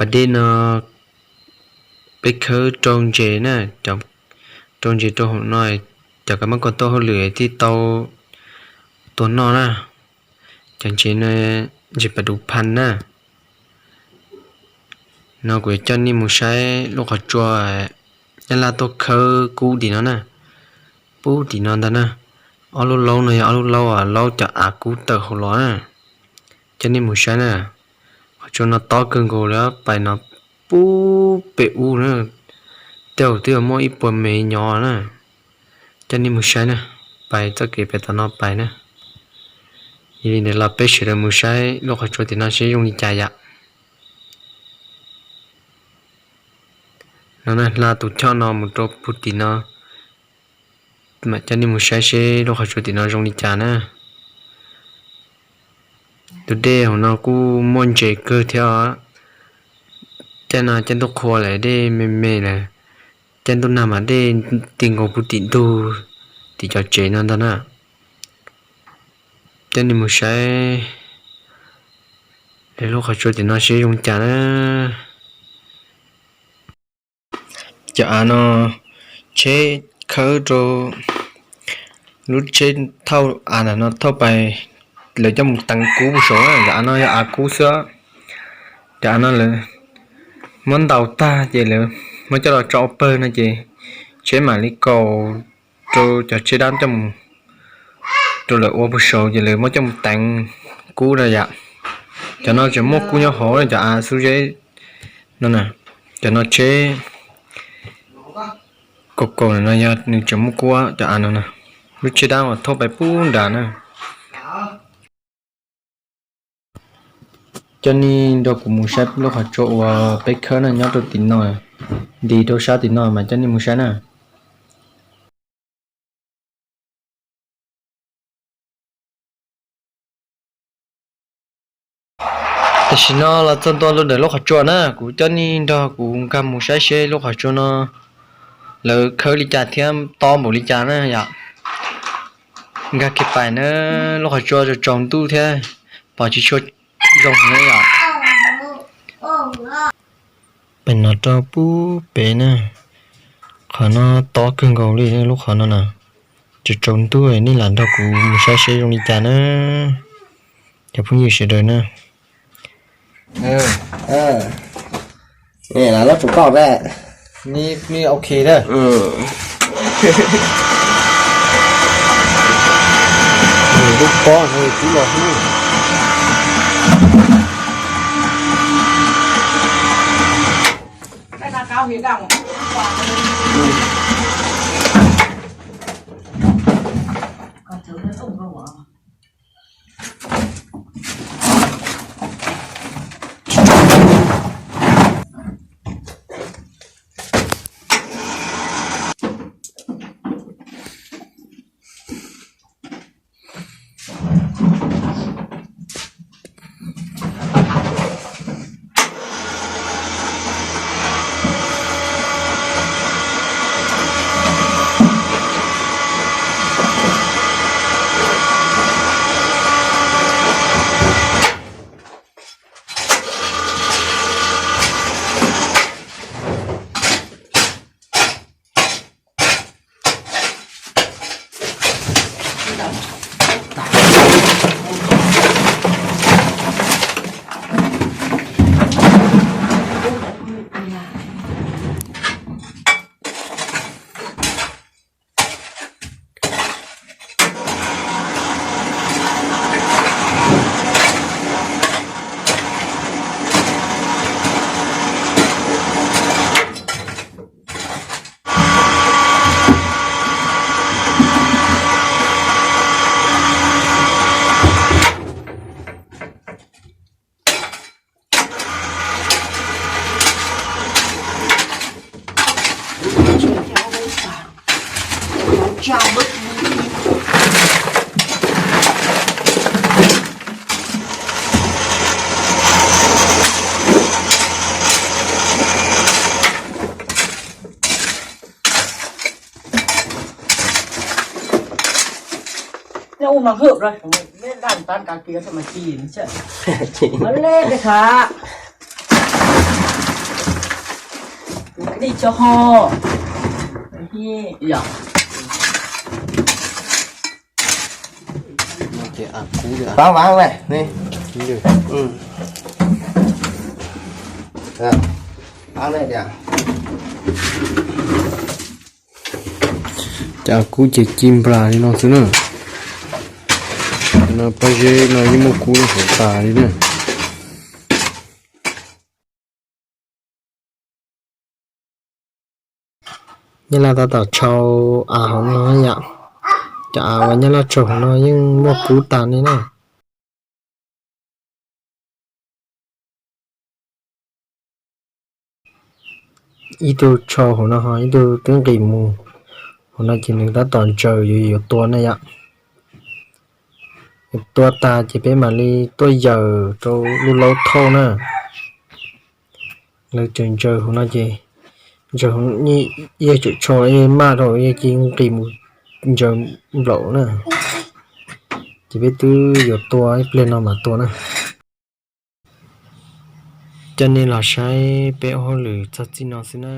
pas dej no peb khawb rau ntses na, rau ntses rau hauv no, cov kab mob kos tuaj hauj lwm thiaj tau tua noj na. Cov ntses no, ntses pas duv phan na. No kuv yuav coj nej mus saib lub qhov tsua Nyab Laj tuaj khawb kub tim no na. Pub tim no ntag na. Ob lub laub no yog ob lub laub, laub cov av kub tawm hauv los na. Coj nej mus saib na. Qhov tsua no tob kawg nkaus li, pais no pub pem ub na. Tej zaum twb muaj ib puas mev nyob na. Coj nej mus saib na. Pais txoj kev pem tom no pais na. Yog li ntawd los peb sawv daws mus saib lub qhov tsua tim no seb zoo li cas yom. No na, hla tus choj no mus rau puag tim no, mam coj nej mus saib seb lub qhov tsua tim no zoo li cas na. Tus dej hauv no kuj muaj ntses kawg thiab os. Caij no caij ntuj qhua lawm dej me me lawm, caij ntuj nag mas dej ti nkaus puag tim ntug, tim cov tsev no ntag na. Coj nej mus saib lub qhov tsua tim no seb zoo li cas na. Cov av no tsheb khawb rau lub tsheb thauj av ntawm no thauj pais, lawv coj mus teev kub puag saud na. Cov av no yog av kub xwb. Cov av no lawv muab ntaus tag ces lawv muab coj los tso ua pawg no ces tsheb mam li kaus rau cov tsheb dab coj mus rau lawv ua puag saud ces lawv muab coj mus teev kub na yom. Cov no tseem muaj kub nyob hauv, cov av xub zeb no na. Cov no tsheb kaus kaus no yog nws tseem muaj kub, cov av no na. Lub tsheb dab uas thauj pais pub nrad na. Coj nej nrog kuv mus saib lub qhov tsua uas peb khawb na, nyob rau tim no, nti rau sab tim no mas coj nej mus saib na. Tam sim no los txog ntua ntawm lub qhov tsua na, kuv coj nej nrog kuv nkag mus saib seb lub qhov tsua no lawv khawb li cas thiab tob npaum li cas na yom. Nkag kiag pais na, lub qhov tsua tsaus ntuj thiab pom tsis tshua zoo na yom. Pem no rau pub pem na, qhov no tob kawg nkaus li lub qhov no na. Tsaus tsaus ntuj nej lam nrog kuv mus saib seb zoo li cas na, cov phooj ywg sawv daws na. Lub tsum koj pe, ok. Lub pob no tib los hnub. Ua mas hwm rau, neb daj tas kav kiag mas ci, le khav. Li tso ho. Pab vab ne. Cov kub ces ci nplas li no xwb na. No pob zeb no yeej muaj kub hauv tas li na. Nyab laj tab tom tshau av hauv no yom. Cov av uas nyab laj tshau hauv no yeej muaj kub tas li na. Ib tug tshau hauv no ho ib tug twb nqis mus. Hauv no ces nws tab tom ntsaws yuav yuav tua ne yom. Yuav tua tas ces peb mam li tuaj yaws rau lub laub thauj na. Lawv tseem ntsaws hauv no ces ntsaws hauv, yog tseem tsho maj rau yog cia nqis mus ntsaws nplaum na. Ces peb twb yuav tua ib pliag no mam tua na. Coj nej los saib peb ua hauj lwm txog txij no xwb na.